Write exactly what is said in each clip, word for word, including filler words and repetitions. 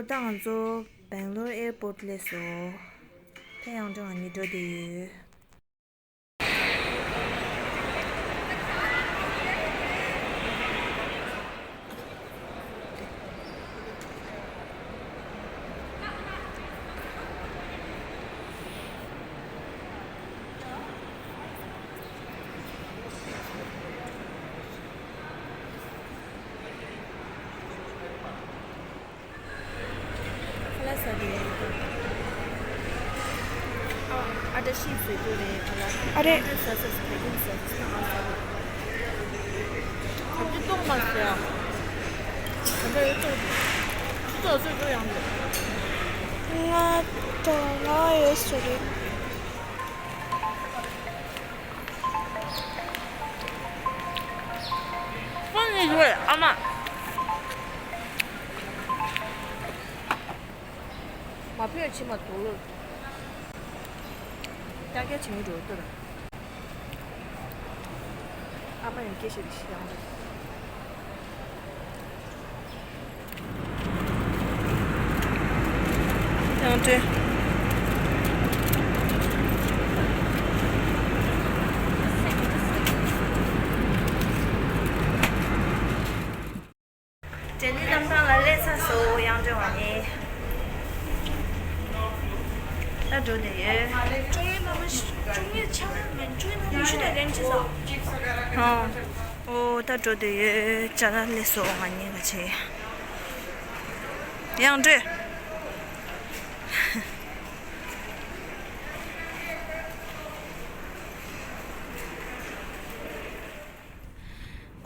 ད་ང་ཚོ་སྦེང་ལོར་ཨེར་པོར་ཊི་སླེབས་སོང་། ད་ཡང་ལྗོངས་ང་གཉིས་འགྲོ་བསྡད་ཡོད། ཁ་ལག་ཟ་དེ་ཡིན། ཨ་ཨ་ད་ཤི་ཟེར་དུས་རེད། ཁ་ལག་ཨ་རེད། ཟ་ཟ་ཟ། ད་ཡིན་ཟ་ཟ་ཟ། ང་ཟ་དགོས། ད་དུང་ལྟོགས་མ་ཟེར་ཨ། ད་ལྟ་ཡོད་ལྟོགས་འདུག་ལྟོགས་ཚོད་ཚོད་ཡང་འདུག་ང་ད་ང་ཡོད་ཟེར་རེད། ཁོང་ནི་ཡོད་ཨ་མ། མ་ཕེབས་ཕྱི་མ་དུག་ལོག་ཀྱག་ཀྱག་བྱེད་མི་འགྲོ་ལྟོས་ར། ཨ་མ་ཡང་སྐད་ཆ་འདི་ཤི་ཡང་འགྲོ། ཡང་འདྲེ། འབྲས་ནི་གནམ་ཐང་ལ་སླེབས་ཚར་སོང་། གཡང་སྒྲོན་བ་ནི་ད་འགྲོ་ནས་ཡོད། ཅུང་ཡོད་མ་མ་ཅུང་ཡོད་ཆགས་ཡོད་མེད་ཅུང་ཡོད་མ་མ་ཤུ་ད་རེམ་ཆི་ས། ཧང་། ཨོ་ད་འགྲོ་དུས་ཡོད་ཅ་ལག་སླེབས་སོང་། ང་གཉིས་ཀ་ཆེ། གཡང་སྒྲོན།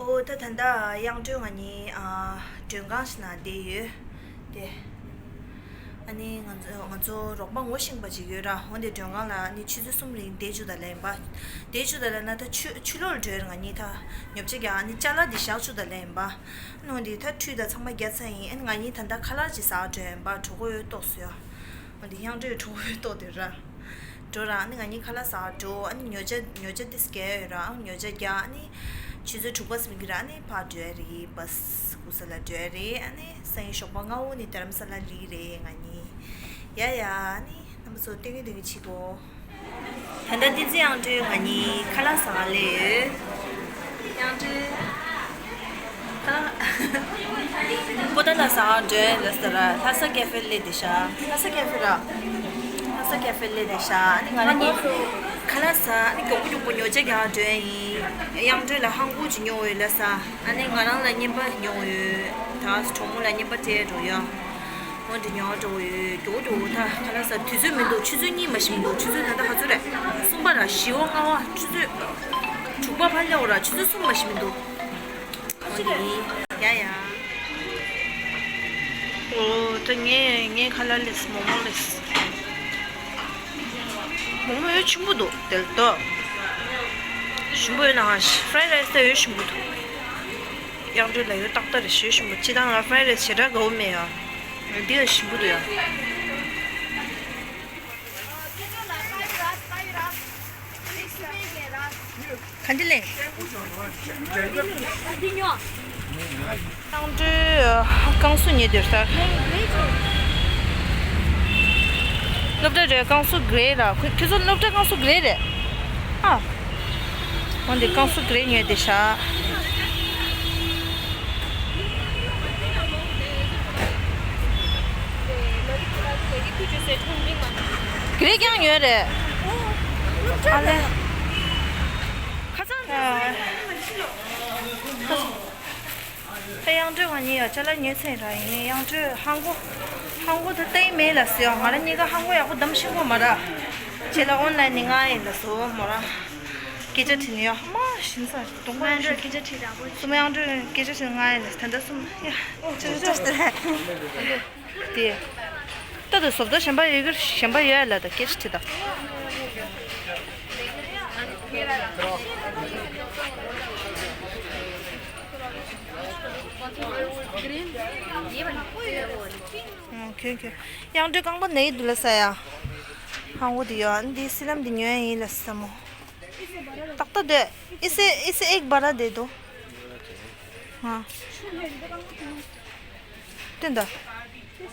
ཨོ་ད་ད་ལྟ་གཡང་སྒྲོན་ང་གཉིས་ཨ་མགྲོན་ཁང་ཞིག་ནང་བསྡད་ཡོད་དེ། ཨ་ནི་ང་ཚོ་ང་ཚོ་རོགས་པ་ངོ་ཤེས་པ་ཅིག་ཡོད་ར། འོན་ཏེ་མགྲོན་ཁང་ལ་ཨ་ནི་ཆུ་ཚོད་གསུམ་རིང་བསྡད་བཅུག་ད་ལབ་ཡིན་པ། བསྡད་བཅུག་ད་ལབ་ན་ད་ཆུ་ཆུ་ལོག་འགྲོ་ཡ་རེད། ང་གཉིས་ད་ཉོ་ཆ་རྒྱག་ཨ་ནི་ཅ་ལག་འདི་བཞག་བཅུག་ད་ལབ་ཡིན་པ། ཨ་ནི་འོན་ཏེ་ད་ཁྲུས་ད་ཚང་མ་རྒྱག་ཚར་ཡིན། ཨ་ནི་ང་གཉིས་ད་ལྟ་ཁ་ལག་ཅིག་ཟ་འགྲོ་ཡ་ཡིན་པ། གྲོད་ཁོག་ཡོད་ཏོག་ཙམ་ཡོད། འོན་ཏེ་གཡང་སྒྲོན་གྲོད་ཁོག་ཡོད་ཏོག་དེ་ར། འགྲོ་ར། ཨ་ནི་ང་གཉིས་ཁ་ལག་ཟ་འགྲོ། ཨ་ནི་ཉོ་ཆ་ཉོ་ཆ་ཏིས་རྒྱག་ཡོད་ར། ཨ་ཉོ་ཆ་རྒྱག་ཨ་ནི་ཆུ་ཚོད་དྲུག་པ་ཙམ་གྱི་ར། ཨ་ནི་ཕར་འགྲོ་ཡ་རེད། བཱས་སྒུག་ས་ལ་འགྲོ་ཡ་རེད། ཨ་ནི་སང་ཉིན་ཞོགས་པ་སྔ་པོ་ནས་རྡ་རམ་ས་ལ་སླེབས་ཀྱི་རེད་ང་གཉིས། ཡ་ཡ། ཨ་ནི་རྣམ་པ་ཚོ་སྟོན་གི་སྟོན་གི་བྱེད་དགོས། ད་ལྟ་བསྟན་འཛིན་གཡང་སྒྲོན་ང་གཉིས་ཁ་ལག་ཟ་ག་སླེབས་ཡོད། གཡང་སྒྲོན། ཁ་ལག་པོ་ཏཱ་ལ་ཟ་ག་འགྲོ་ལབ་ས་ར། ལྷ་ས་ཀེ་ཧྥེ་སླེབས་བསྡད་ཤག་ལྷ་ས་ཀེ་ཧྥེ་ར། ལྷ་ས་ཀེ་ཧྥེ་སླེབས་བསྡད་ཤག་ཨ་ནི་ང་རང་གཉིས་ཁ་ལག་ཟ། ཨ་ནི་མགྱོགས་པོ་མགྱོགས་པོ་ཉོ་ཆ་རྒྱག་འགྲོ་ཡ་ཡིན། གཡང་སྒྲོན་ལ་ཧང་གོ་ཅིག་ཉོ་འོས་ལབ་ས། ཨ་ནི་ང་རང་ལ་རྔན་པ་ཉོ་འོས། ད་གྲོགས་མོ་ལ་རྔན་པ་སྤྲད་འགྲོ་ཡ། འོ་འདི་ཉོ་འགྲོ་ཡོད། མགྱོགས་མགྱོགས་ད་ཁ་ལག་ཟ། དུས་ཚོད་མི་འདུག་ཆུ་ཚོད་གཉིས་མ་ཞིག་མི་འདུག་ཆུ་ཚོད་ད་ལྟ་ག་ཚོད་རེད། གསུམ་པ་ར། བཞི་པ་ལྔ་པ། ཆུ་ཚོད་དྲུག་པ་ཕར་སླེབས་ར། ཆུ་ཚོད་གསུམ་མ་ཞིག་མི་འདུག་འོ་འདི་ཡིན། ཡ་ཡ། འོ་ད་ངས་ངས་ཁ་ལག་ལས་མོག་མོག་ལས། མོག་མོག་ཡོད་ཆེན་པོ་འདུག་དེ་ལ་ཏོ། ཞིམ་པོ་ཡོད་ན་ཧ་ཤི། ཧྥ་རའི་རའི་སི་ད་ཡོད་ཞིམ་པོ་འདུག་གཡང་སྒྲོན་ལ་ཡོད་ཏག་ཏག་རེད། ཞེ་ཞིམ་པོ། སྤྱིར་བཏང་ང་ཧྥ་རའི་རའི་སི་ཞེ་དྲག་དགའ་བོ་མེད་ཡ། འདི་ལ་ཞིམ་པོ་འདུག་ཡ། ག་འདི་ལས། གཡང་སྒྲོན་བསྐང་གསོ་ཉོས་འདིར་ཟེར། སློབ་གྲྭ་རེད། བསྐང་གསོ་གི་རེད་ར། ཁྱོད་ཚོ་སློབ་གྲྭ་བསྐང་གསོ་གི་རེད་རེད། ཨ། འོ་འདི་བསྐང་གསོ་གི་རེད་ཉོས་འདི་ཤག་གི་རེད་རྐྱང་ཉོས་རེད། ཨ་ལེ། ཁ་སང་། ད་གཡང་སྒྲོན་ང་གཉིས་ཡ་ཅ་ལག་ཉོས་ཚར་ར་ཡིན། གཡང་སྒྲོན་ཧང་གོ། ཧང་གོ་ད་ལྟ་ཡིན་མེད་ལ་ཟེར་ཡ། ང་རང་གཉིས་ཀ་ཧང་གོ་ཡག་པོ་བདམས་ཤེས་ཀྱི་མ་ར། ཁྱེད་ལ་ཨོན་ལའིན་ནས་མངགས་ཡིན་ལ་ཟེར་མོ་ར། སྐད་ཆ་དྲིས་ནས་ཡ་མ་ཞིམ་ས་གཏོང་པ་ཡང་ཞིག་སྐད་ཆ་དྲིས་ར་པོ། གསུམ་གཡང་སྒྲོན་སྐད་ཆ་དྲིས་མངགས་ཡིན་ལ། ད་ལྟ་གསུམ་ཡ་ཅ་ལག་ཅ་ལག་དེ། ད་དུ་བཟོ་ལྟ་གཞན་པ་ཡོད་གི། གཞན་པ་ཡོད་ལ་ད་སྐད་ཆ་དྲིས་ད། ཁྱོད་ཁྱོད། གཡང་སྒྲོན་རྐང་པ་ནས་འདུག་ལ་ས་ཡ། ཧང་གོ་དེ་ཡོད། འདི་སི་ལམ་འདི་ཉོ་ཡ་ཡིན་ལ་ས་མོ། ཏག་ཏག་དེ། इसे इसे एक बड़ा दे दो। हाँ। དེ་འདྲ། རྐང་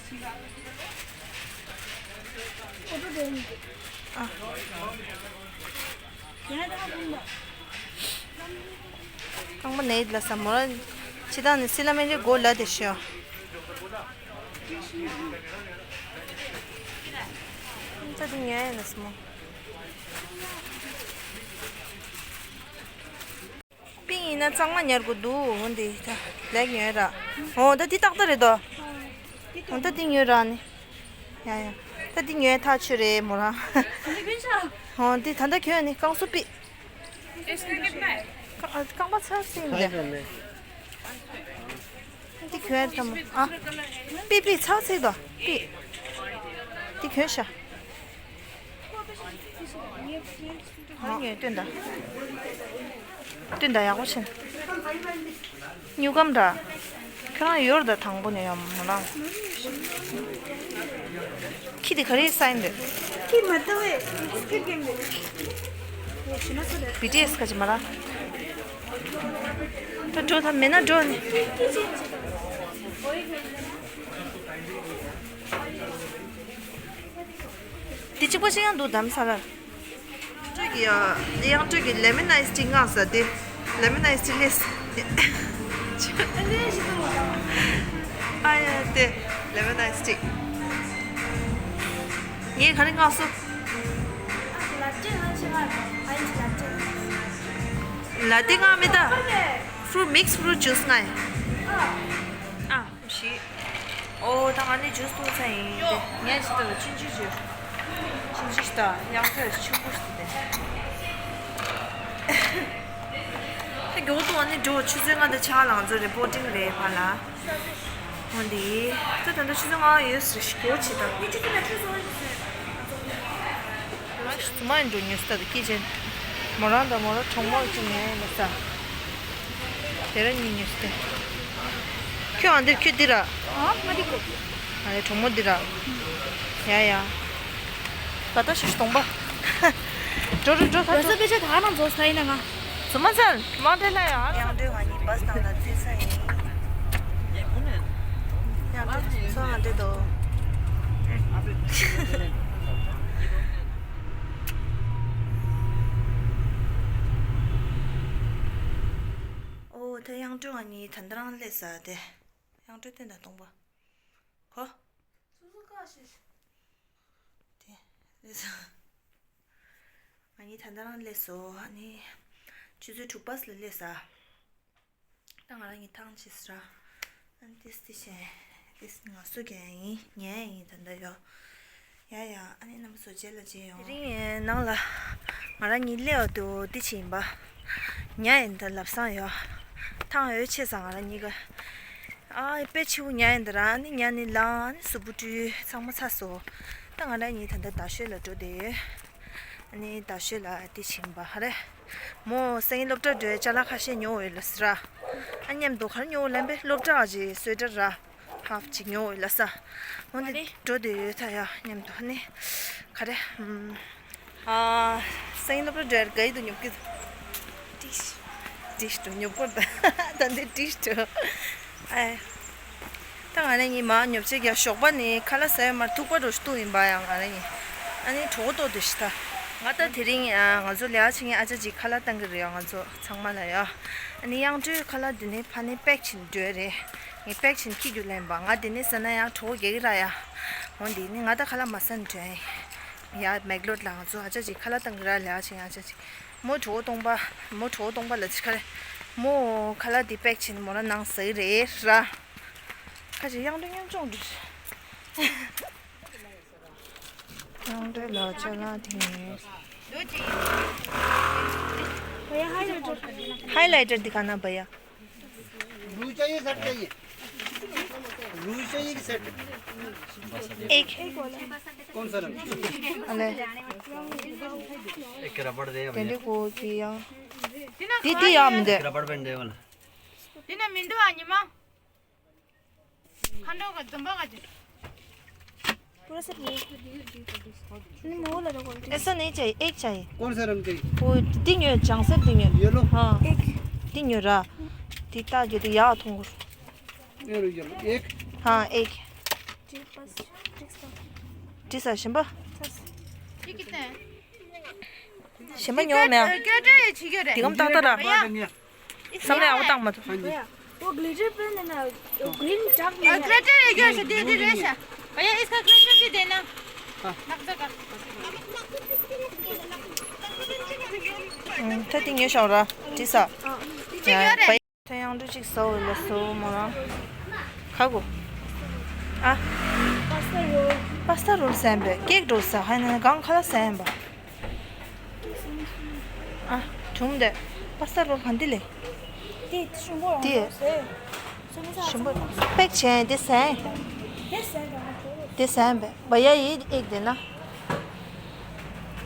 པ་ནས་ལ་ས་མོ་ར། ཕྱི་ཐག་ནས་སི་ལ་མེ་རེ་མགོ་ལ་དེ་ཤོ། ད་དེ་ཉོ་ཡ་ན་སི་མོ། པིང་ཡིན་ན་གཙང་མ་ཉར་དགོས་འདུག་འོ་འདི་ད་ལེགས་ཉོས་ར། འོ་ད་འདི་ཏག་ཏག་རེད་དོ། འོ་ད་འདི་ཉོས་ར་ནི། ཡ་ཡ། ད་འདི་ཉོས་ཐག་ཆོད་རེད་མོ་རང་། འོ་འདི་ད་ལྟ་གྱོན་ནི་རྐང་སུ་པི། རྐང་པ་ཚར་སྲིད་འདི། འདི་གྱོན་ཐ་མོ་ཨ། པི་པི་ཚར་སྲིད་དོ་པི། འདི་གྱོན་ཤ། ཨ་ངས་སྟོན་ད། སྟོན་ད་ཡག་པོ་ཕྱིན། སྨྱུག་སྒམ་འདྲ། ཁྱོད་རང་ཡོད་ད་དང་པོ་ནས་ཡོད་མོ་རང་། ཁྱི་དེ་ག་རེ་ས་ཡིན་འདི། ཁྱི་མ་ལྟ་བས་སྐད་རྒྱག་གི། བི་ཏི་ཨེས་ག་ཅི་མ་ར། ད་འགྲོ་ད་མེད་ན་འགྲོ་ནི། འདི་གཅིག་པ་ཞིག་ཡང་འདུག་དམ་ས་ལ། ཡང་སྤྲོད་ཀྱི་ཡ། ཡང་སྤྲོད་ཀྱི་ལེ་མོན་ཨའི་སི་ཊི་མངགས་ས་དེ། ལེ་མོན་ཨའི་སི་ཊི་སླེབས། ཨ་ཡ་དེ། ལེ་མོན་ཨའི་སི་ཊི། ངས་ག་རེ་མངགས་སོང་། ལ་ཏེ་མངགས་མེད་ད། ཕྲུ་མིག་སི་ཕྲུ་ཇུས་མངགས་ཡ། ཨ། ཞིག་ཨོ་ད་ང་ནི་ཇུས་འཐུང་ས་ཡིན་ཏེ། ངས་ཅི་ལྟར་ཆུང་ཆུང་ཅིག་ཆུང་ཆུང་ཞིག་ད་ཡང་ཚོད་ཆུང་པོ་ཞིག་ཏེ། ད་མགྱོགས་འདུག་ཨ་ནི་འགྲོ་ཆུ་ཚོད་ལྔ་དང་ཕྱེད་ལ་ང་ཚོ་རི་པོར་ཊིང་རེད་ཕར་ལ། འོ་འདི། ད་ད་ལྟ་ཆུ་ཚོད་ལྔ་ཡོད་ཟེར་ཞིག་མགྱོགས་བྱེད་ད། ང་ཞིག་ཚུར་མ་ཡིན་འགྲོ་ཉོས་ས་ད་སྐྱིད་ཅན། མོ་རང་དང་མོ་རང་གྲོགས་མོ་ཅིག་ངའི་ལ་ས། དེ་ར་གཉིས་ཉོས་ཏེ། ཁྱོད་ཨ་འདིར་ཁྱོད་འདི་ར། ཨ་ང་འདི་གོ། ཨ་ནི་གྲོགས་མོ་འདི་ར། ཡ་ཡ། ད་ལྟ་ཤོག་གདོང་པ། འགྲོ་རུ་འགྲོ་ད་འགྲོ། ས་དཔེ་ཆ་ད་ནང་འཛོག་ས་ཡིན་ན་ང་། ཚོ་མ་ཚར་མ་འདྲེ་ལ་ཡ། ཡང་འདྲེ་ང་གཉིས་བ་སྟང་ལ་རྩེ་ས་ཡིན། ཡང་འདྲེ་ཚོ་ང་འདྲེ་དོ། ཨོ་ད་ཡང་སྤྲོད་ང་གཉིས་ད་ལྟ་རང་སླེབས་ས་དེ། ཡང་སྤྲོད་སྟོན་དང་སྟོང་པ། གོ། སོ་སོ་ཀ་ཤེས། དེ་སླེབས་ས། ང་གཉིས་ད་ལྟ་རང་སླེབས་སོ་ཨ་ནི། ཆུ་ཚོད་དྲུག་པ་ལ་སླེབས་ས། ད་ང་རང་གཉིས་ཐང་ཆད་ས་ར། ཨ་ནི་ཏིས་ཏི་བྱས། ཏིས་ང་སུ་ག་ཡིན་ཉལ་ཡིན་ད་ལྟ་ཡོ། ཡ་ཡ་ཨ་ནི་རྣམ་པ་ཚོ་རྗེས་ལ་མཇལ་ཡོང་། དེ་རིང་ནང་ལ་ང་རང་གཉིས་སླེབས་འོ་དེ་འོ་དེ་ཕྱིན་པ། ཉ་ཡིན་ད་ལབ་སང་ཡོ། ཐང་འོད་ཆེ་ས་ང་རང་གཉིས་ཀ། ཨ་དཔེ་ཆེ་བོ་ཉ་ཡིན་ད་ར་ཨ་ནི་ཉ་ནི་ལང་ཨ་ནི་གཟུགས་པོ་བཀྲུས་ཚང་མ་ཚ་སོ། ད་ང་རང་གཉིས་ད་ལྟ་རྡ་ཤོད་ལ་འགྲོ་བསྡད་ཡོད། ཨ་ནི་རྡ་ཤོད་ལ་དེ་ཕྱིན་པ་ཧ་རེ། མོ་སང་ཉིན་སློབ་གྲྭ་འགྲོའི་ཅ་ལག་ཁ་ཤས་ཉོ་འོས་ལ་སི་ར། ཨ་མཉམ་དུ་ག་རེ་ཉོ་འོས་ལན་པས་སློབ་གྲྭ་ཨ་ཅེ་སོས་གྲྭ་ར། ཧབ་ཅིག་ཉོ་འོས་ལ་ས། འོ་འདི་འགྲོ་བསྡད་ཡོད་ད་ཡ་མཉམ་དུ་ནི། ག་རེ། ཨ་སང་ཉིན་སློབ་གྲྭ་འགྲོའི་ག་ཡི་དུ་ཉོབ་ཀི། ཏིཤ། ཏིཤ་དུ་ཉོབ་ཀོར་ད། ད་འདི་ཏིཤ་དུ། ཨ། ད་ང་རང་གཉིས་མ་ཉོབ་ཆེ་རྒྱ་ཞོགས་པ་ནི་ཁ་ལག་ཟ་ཡོད་མར་ཐུག་པ་འགྲོ་ཞུ་ཐུག་ཡིན་པ་ཡང་ང་རང་གཉིས། ཨ་ནི་གྲོགས་ཏོ་དུ་ཤི་ད། ང་ད་དེ་རིང་ང་ཚོ་ལས་ཀ་བྱེད་མཁན་ཨ་ཅག་ཅིག་ཁ་ལག་བཏང་གི་རེད་ཡ་ང་ཚོ་ཚང་མ་ལ་ཡ། ཨ་ནི་གཡང་སྒྲོལ་ཁ་ལག་འདི་ནས་ཕ་ནས་པེག་བྱེད་འགྲོ་རེད། ངས་པེག་བྱེད་འཁྱེར་རྒྱུ་ལེན་པ་ང་འདི་ནས་ཟ་ན་ཡང་གྲོགས་རྒྱག་གི་ར་ཡ། འོ་འདི་ནི་ང་ད་ཁ་ལག་མ་ཟ་ནས་འགྲོ་ཡ། ཡ་མེག་ལོར་ལ་ང་ཚོ་ཨ་ཅག་ཅིག་ཁ་ལག་བཏང་གི་ར་ལས་ཀ་བྱེད་མཁན་ཨ་ཅག་ཅིག་མོ་གྲོགས་སྟོང་པ། མོ་གྲོགས་སྟོང་པ་ལ་ཅི་ཁ་རེ། མོ་ཁ་ལག་འདི་པེག་བྱེད་ནས་མོ་རང་ནང་ཟ་གི་རེད་ར། ཁ་ཅིག་གཡང་སྒྲོལ་མཉམ་སྦྱོང་འགྲོ། གཡང་སྒྲོལ་ལ་ཅ་ལག་དེ་ཡོད། ཧའི་ལའི་ཊར་འདི་ག་ན་བ་ཡ། रू चाहिए, सेट चाहिए। रू चाहिए कि सेट? एक। कौन सा रंग? अले। एक रबड़ दे भैया। तेरे को दिया। दीदी, या मुझे। एक रबड़ बैंड दे वाला। तिना मिंडू आनी माँ। खंडो का दम्बा का दे। पूरा सेट नहीं। नहीं, मोह लगा बोलते। ऐसा नहीं चाहिए, एक चाहिए। कौन सा रंग चाहिए? वो तीन यो, चांग से तीन यो। येलो? हाँ। एक। तीन यो रा। तीता जो तो या तुम। Yellow, yellow. एक। हाँ, एक। ཅི་ས་ཞིམ་པ། ཅི་གི་ཏན། ཞིམ་པ་ཉོ་མེད། ཀེ་ཀྲེ་ཡ་ཆི་གི་རེད། དེ་གམ་ཏག་ཏག་ར། ཡ། བསམ་ལས་ཨའུ་བཏང་མ་ཐུབ། वो ग्लिटर पेन है ना, वो ग्रीन चॉक में है। ग्लिटर है क्या? दे दे रे शा। भैया, इसका ग्लिटर भी देना। नकदर का। ད་དེ་ཉོས་ཤོག་ར། ཅི་ས། ཅི་ཡོད་རེད། ད་ཡང་འདྲུ་ཅིག་ཟ་འོ་ལ་ཟོ་མོ་རང་། ཁ་གོ། ཨ། pasta roll. Pasta role ཟ་ཡིན་པས། ཀེག་རོལ་ཟ། ཧ་ན་གང་ཁ་ལ་ཟ་ཡིན་པ། ཨ། གྲུམ་དེ། pasta role གང་འདི་ལས། དེ་ཞིམ་པོ་རང་དེ་ཟེ། ཞིམ་པོ། པེག་བྱས་དེ་ཟ་ཡིན། དེ་ཟ་ཡིན་པ། བ་ཡ་ཡི་ཨེག་དེ་ན།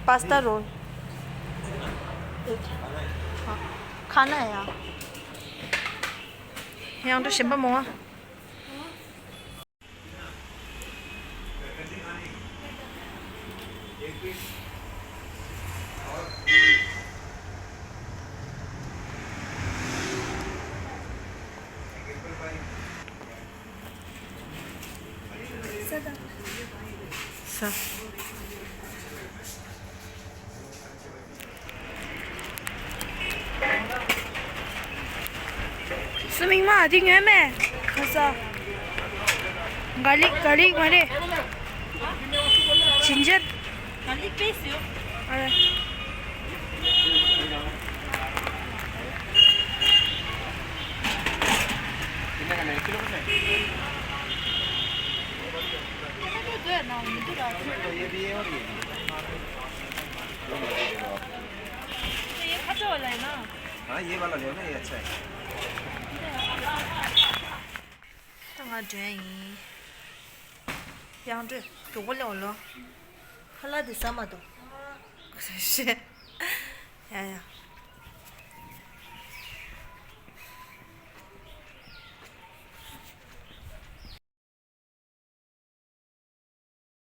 pasta role། ཁ་ན་ཡ། ཡང་འདྲ་ཞིམ་པ་མོ། ས། སུ་མིག་མ་དེ་ཉོས་མེད། ཁ་ས། ག་ལི་ག་ལི་མ་རེད། ཇིན་ཇར། ག་ལི་པེ་སི་ཡོད། ཨ་རེ། ये खर्चा वाला है ना? हाँ, ये वाला ले लो ना, ये अच्छा है। ད་ང་འགྲོ་ཡིན། ཡང་འགྲོ། མགྱོགས་པོ་སླེབས་ལོ། ཁ་ལག་འདི་ཟ་མ་ཐུབ། ཡ་ཡ།